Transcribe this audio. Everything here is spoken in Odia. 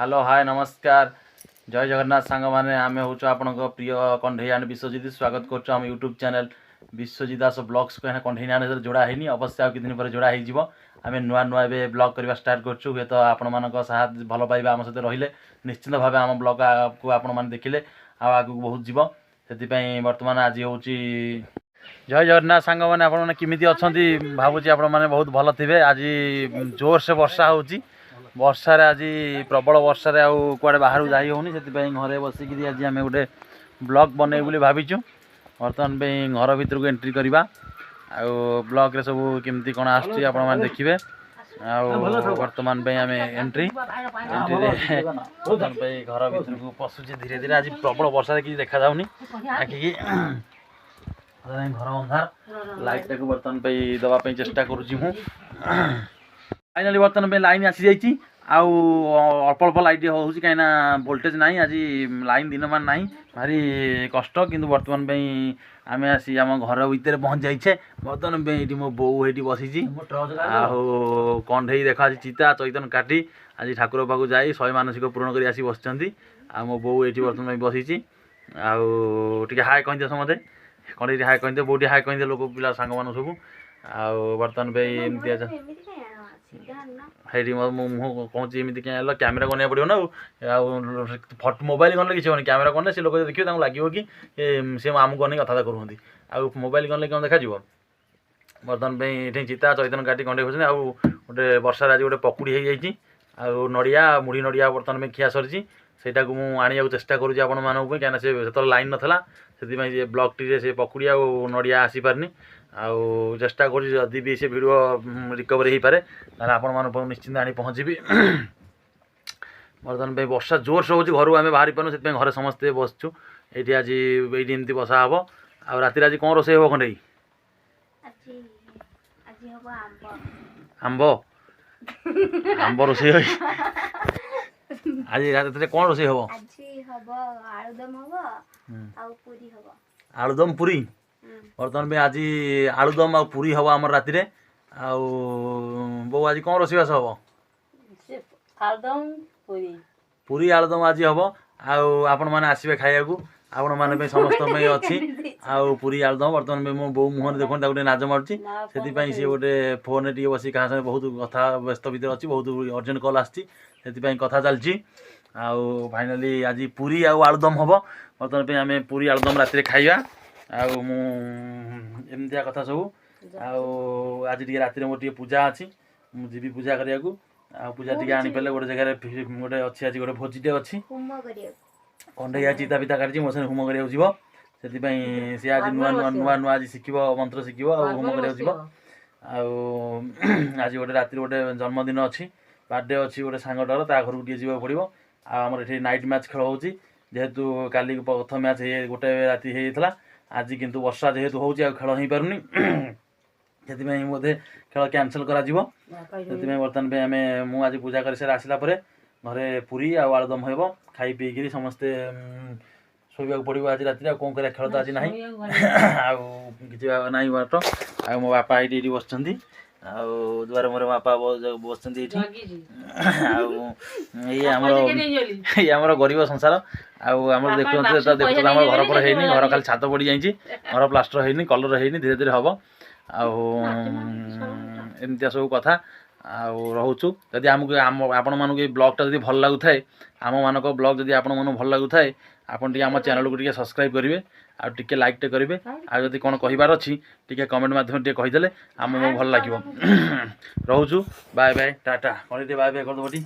ହ୍ୟାଲୋ, ହାଏ, ନମସ୍କାର, ଜୟ ଜଗନ୍ନାଥ ସାଙ୍ଗମାନେ। ଆମେ ହେଉଛୁ ଆପଣଙ୍କ ପ୍ରିୟ କଣ୍ଢେଇ ଆଣ୍ଡ ବିଶ୍ୱଜିତ। ସ୍ୱାଗତ କରୁଛୁ ଆମ ୟୁଟ୍ୟୁବ୍ ଚ୍ୟାନେଲ୍ ବିଶ୍ୱଜିତ ଦାସ ବ୍ଲଗ୍ସକୁ। କାହିଁକିନା କଣ୍ଢେଇ ନାଁ ଯୋଡ଼ା ହେଇନି, ଅବଶ୍ୟ ଆଉ କିଛି ଦିନ ପରେ ଯୋଡ଼ା ହେଇଯିବ। ଆମେ ନୂଆ ନୂଆ ଏବେ ବ୍ଲଗ୍ କରିବା ଷ୍ଟାର୍ଟ କରୁଛୁ। ହୁଏତ ଆପଣମାନଙ୍କ ସାହାଯ୍ୟ, ଭଲ ପାଇବା ଆମ ସହିତ ରହିଲେ ନିଶ୍ଚିନ୍ତ ଭାବେ ଆମ ବ୍ଲଗ୍କୁ ଆପଣମାନେ ଦେଖିଲେ ଆଉ ଆଗକୁ ବହୁତ ଯିବ। ସେଥିପାଇଁ ବର୍ତ୍ତମାନ ଆଜି ହେଉଛି। ଜୟ ଜଗନ୍ନାଥ ସାଙ୍ଗମାନେ, ଆପଣମାନେ କେମିତି ଅଛନ୍ତି? ଭାବୁଛି ଆପଣମାନେ ବହୁତ ଭଲ ଥିବେ। ଆଜି ଜୋରସେ ବର୍ଷା ହେଉଛି। ବର୍ଷାରେ, ଆଜି ପ୍ରବଳ ବର୍ଷାରେ ଆଉ କୁଆଡ଼େ ବାହାରକୁ ଯାଇ ହେଉନି। ସେଥିପାଇଁ ଘରେ ବସିକିରି ଆଜି ଆମେ ଗୋଟେ ବ୍ଲଗ୍ ବନେଇବୁ ବୋଲି ଭାବିଛୁ। ବର୍ତ୍ତମାନ ପାଇଁ ଘର ଭିତରକୁ ଏଣ୍ଟ୍ରି କରିବା ଆଉ ବ୍ଲଗ୍ରେ ସବୁ କେମିତି କ'ଣ ଆସୁଛି, ଆପଣମାନେ ଦେଖିବେ। ଆଉ ବର୍ତ୍ତମାନ ପାଇଁ ଆମେ ଏଣ୍ଟ୍ରିରେ ବର୍ତ୍ତମାନ ପାଇଁ ଘର ଭିତରକୁ ପଶୁଛେ ଧୀରେ ଧୀରେ। ଆଜି ପ୍ରବଳ ବର୍ଷାରେ କିଛି ଦେଖାଯାଉନି ଆଖିକି। ଘର ଅନ୍ଧାର। ଲାଇଟ୍ଟାକୁ ବର୍ତ୍ତମାନ ପାଇଁ ଦେବା ପାଇଁ ଚେଷ୍ଟା କରୁଛି ମୁଁ। ଫାଇନାଲି ବର୍ତ୍ତମାନ ପାଇଁ ଲାଇନ୍ ଆସିଯାଇଛି ଆଉ ଅଳ୍ପ ଅଳ୍ପ ଲାଇଟ୍ ହେଉଛି, କାହିଁକିନା ଭୋଲ୍ଟେଜ୍ ନାହିଁ। ଆଜି ଲାଇନ୍ ଦିନମାନ ନାହିଁ, ଭାରି କଷ୍ଟ। କିନ୍ତୁ ବର୍ତ୍ତମାନ ପାଇଁ ଆମେ ଆସି ଆମ ଘର ଭିତରେ ପହଞ୍ଚି ଯାଇଛେ। ବର୍ତ୍ତମାନ ପାଇଁ ଏଇଠି ମୋ ବୋଉ ଏଇଠି ବସିଛି ଆଉ କଣ୍ଢେଇ ଦେଖ, ଆଜି ଚିତା ଚୈତନ କାଟି ଆଜି ଠାକୁର ପାଖକୁ ଯାଇ 100 ମାନସିକ ପୂରଣ କରି ଆସି ବସିଛନ୍ତି। ଆଉ ମୋ ବୋଉ ଏଇଠି ବର୍ତ୍ତମାନ ପାଇଁ ବସିଛି। ଆଉ ଟିକେ ହାଏ କହିଦିଅ ସମସ୍ତେ। କଣ୍ଢେଇ ଟିକେ ହାଏ କହିଦିଅ, ବୋଉ ଟିକେ ହାଏ କହିଦିଅ ଲୋକ ପିଲା ସାଙ୍ଗମାନଙ୍କୁ ସବୁ। ଆଉ ବର୍ତ୍ତମାନ ପାଇଁ ଏମିତି ହେଇଠି ମୋ ମୁହଁ କହୁଛି, ଏମିତି କାଇଁ ହେଲା? କ୍ୟାମେରା ବନେଇବାକୁ ପଡ଼ିବ ନା। ଆଉ ଫଟୋ ମୋବାଇଲ ଗଲେ କିଛି ହେବନି। କ୍ୟାମେରା କଲେ ସେ ଲୋକ ଯଦି ଦେଖିବେ, ତାଙ୍କୁ ଲାଗିବ କି ସେ ଆମକୁ ଅନେଇ କଥାବାର୍ତ୍ତା କରୁଛନ୍ତି। ଆଉ ମୋବାଇଲ ଗଲେ କ'ଣ ଦେଖାଯିବ? ବର୍ତ୍ତମାନ ପାଇଁ ଏଠି ଚିତା ଚୈତନ କାଟି କଣ୍ଢେଇ ହେଉଛନ୍ତି। ଆଉ ଗୋଟେ ବର୍ଷାରେ ଆଜି ଗୋଟେ ପକୁଡ଼ି ହେଇଯାଇଛି ଆଉ ନଡ଼ିଆ ମୁଢ଼ି ନଡ଼ିଆ ବର୍ତ୍ତମାନ ପାଇଁ ଖିଆ ସରିଛି। ସେଇଟାକୁ ମୁଁ ଆଣିବାକୁ ଚେଷ୍ଟା କରୁଛି ଆପଣମାନଙ୍କ ପାଇଁ, କାହିଁକିନା ସେ ସେତେବେଳେ ଲାଇନ୍ ନଥିଲା। ସେଥିପାଇଁ ସେ ବ୍ଲଗ୍ଟିରେ ସେ ପକୁଡ଼ି ଆଉ ନଡ଼ିଆ ଆସିପାରିନି। ଆଉ ଚେଷ୍ଟା କରୁଛି, ଯଦି ବି ସେ ଭିଡ଼ିଓ ରିକଭରି ହେଇପାରେ, ତାହେଲେ ଆପଣମାନଙ୍କ ପାଖକୁ ନିଶ୍ଚିନ୍ତ ଆଣି ପହଞ୍ଚିବି। ବର୍ତ୍ତମାନ ପାଇଁ ବର୍ଷା ଜୋରସେ ହେଉଛି, ଘରୁ ଆମେ ବାହାରି ପାରୁନୁ। ସେଥିପାଇଁ ଘରେ ସମସ୍ତେ ବସିଛୁ ଏଇଠି। ଆଜି ଏଇଠି ଏମିତି ବସା ହେବ। ଆଉ ରାତିରେ ଆଜି କ'ଣ ରୋଷେଇ ହେବ କଣ୍ଢେଇ? ଆଜି ହବ ଆମ୍ବ। ଆମ୍ବ ରୋଷେଇ ହୋଇ ଆଜି ରାତିରେ କ'ଣ ରୋଷେଇ ହେବ? ଆଜି ହବ ଆଳୁଦମ ହବ ଆଉ ପୁରୀ ହବ। ଆଳୁଦମ ପୁରୀ। ବର୍ତ୍ତମାନ ପାଇଁ ଆଜି ଆଳୁଦମ ଆଉ ପୁରୀ ହେବ ଆମର ରାତିରେ। ଆଉ ବୋଉ, ଆଜି କ'ଣ ରୋଷେଇବାସ ହେବ? ଆଳୁଦମ ପୁରୀ। ପୁରୀ ଆଳୁଦମ ଆଜି ହେବ। ଆଉ ଆପଣମାନେ ଆସିବେ ଖାଇବାକୁ। ଆପଣମାନଙ୍କ ପାଇଁ, ସମସ୍ତଙ୍କ ପାଇଁ ଅଛି ଆଉ ପୁରୀ ଆଳୁଦମ। ବର୍ତ୍ତମାନ ପାଇଁ ମୋ ବୋଉ ମୁହଁରେ ଦେଖନ୍ତୁ, ତାକୁ ଟିକେ ନାଜ ମାରୁଛି। ସେଥିପାଇଁ ସିଏ ଗୋଟେ ଫୋନ୍ରେ ଟିକେ ବସି କାହା ସାଙ୍ଗେ ବହୁତ କଥା ବ୍ୟସ୍ତ ଭିତରେ ଅଛି। ବହୁତ ଅର୍ଜେଣ୍ଟ କଲ୍ ଆସିଛି, ସେଥିପାଇଁ କଥା ଚାଲିଛି। ଆଉ ଫାଇନାଲି ଆଜି ପୁରୀ ଆଉ ଆଳୁଦମ ହେବ। ବର୍ତ୍ତମାନ ପାଇଁ ଆମେ ପୁରୀ ଆଳୁଦମ ରାତିରେ ଖାଇବା। ଆଉ ମୁଁ ଏମିତିଆ କଥା ସବୁ। ଆଉ ଆଜି ଟିକେ ରାତିରେ ମୋର ଟିକେ ପୂଜା ଅଛି, ମୁଁ ଯିବି ପୂଜା କରିବାକୁ। ଆଉ ପୂଜା ଟିକେ ଆଣିପାରିଲେ ଗୋଟେ ଜାଗାରେ ଗୋଟେ ଅଛି, ଆଜି ଗୋଟେ ଭୋଜିଟେ ଅଛି। ହୁମ କରିବାକୁ। କଣ୍ଢେଇ ଆଜି ଚିତା ଫିତା କାଟିଛି, ମୋ ସାଙ୍ଗରେ ହୁମ କରିବାକୁ ଯିବ। ସେଥିପାଇଁ ସେ ଆଜି ନୂଆ ନୂଆ ନୂଆ ନୂଆ ଆଜି ଶିଖିବ, ମନ୍ତ୍ର ଶିଖିବ ଆଉ ହୁମ କରିବାକୁ ଯିବ। ଆଉ ଆଜି ଗୋଟେ ରାତିରେ ଗୋଟେ ଜନ୍ମଦିନ ଅଛି, ବାର୍ଥଡେ ଅଛି ଗୋଟେ ସାଙ୍ଗଟାର, ତା ଘରକୁ ଟିକେ ଯିବାକୁ ପଡ଼ିବ। ଆଉ ଆମର ଏଠି ନାଇଟ୍ ମ୍ୟାଚ୍ ଖେଳ ହେଉଛି। ଯେହେତୁ କାଲି ପ୍ରଥମ ମ୍ୟାଚ୍ ହେଇ ଗୋଟେ ରାତି ହେଇଯାଇଥିଲା, ଆଜି କିନ୍ତୁ ବର୍ଷା ଯେହେତୁ ହେଉଛି ଆଉ ଖେଳ ହେଇପାରୁନି। ସେଥିପାଇଁ ବୋଧେ ଖେଳ କ୍ୟାନସଲ୍ କରାଯିବ। ସେଥିପାଇଁ ବର୍ତ୍ତମାନ ପାଇଁ ଆମେ ମୁଁ ଆଜି ପୂଜା କରିସାରି ଆସିଲା ପରେ ଘରେ ପୁରୀ ଆଉ ଆଳୁଦମ ହେବ। ଖାଇ ପିଇକିରି ସମସ୍ତେ ଶୋଇବାକୁ ପଡ଼ିବ ଆଜି ରାତିରେ। ଆଉ କ'ଣ କରିବା? ଖେଳ ତ ଆଜି ନାହିଁ, ଆଉ କିଛି ନାହିଁ ବାଟ। ଆଉ ମୋ ବାପା ଏଇଠି ବସିଛନ୍ତି। ଆଉ ଦୁଆର ମୋର ବାପା ବସିଛନ୍ତି ଏଇଠି। ଆଉ ଏଇ ଆମର ଗରିବ ସଂସାର। ଆଉ ଆମର ଦେଖୁଛନ୍ତି ତ, ଦେଖୁଛନ୍ତି ଆମର ଘର ଫର ହେଇନି। ଘର ଖାଲି ଛାତ ପଡ଼ିଯାଇଛି, ଘର ପ୍ଲାଷ୍ଟର ହେଇନି, କଲର୍ ହେଇନି, ଧୀରେ ଧୀରେ ହେବ। ଆଉ ଏମିତିଆ ସବୁ କଥା ଆଉ ରହୁଛୁ। ଯଦି ଆମକୁ ଆମ ଆପଣମାନଙ୍କୁ ଏଇ ବ୍ଲଗ୍ଟା ଯଦି ଭଲ ଲାଗୁଥାଏ, ଆମମାନଙ୍କ ବ୍ଲଗ୍ ଯଦି ଆପଣମାନଙ୍କୁ ଭଲ ଲାଗୁଥାଏ, ଆପଣ ଟିକେ ଆମ ଚ୍ୟାନେଲକୁ ଟିକେ ସବସ୍କ୍ରାଇବ୍ କରିବେ ଆଉ ଟିକେ ଲାଇକ୍ଟେ କରିବେ। ଆଉ ଯଦି କ'ଣ କହିବାର ଅଛି, ଟିକେ କମେଣ୍ଟ ମାଧ୍ୟମରେ ଟିକେ କହିଦେଲେ ଆମକୁ ଭଲ ଲାଗିବ। ରହୁଛୁ, ବାଏ ବାଏ, ଟାଟା। କ'ଣ ଟିକେ ବାଏ ବାଏ କରିଦେବ ଟି।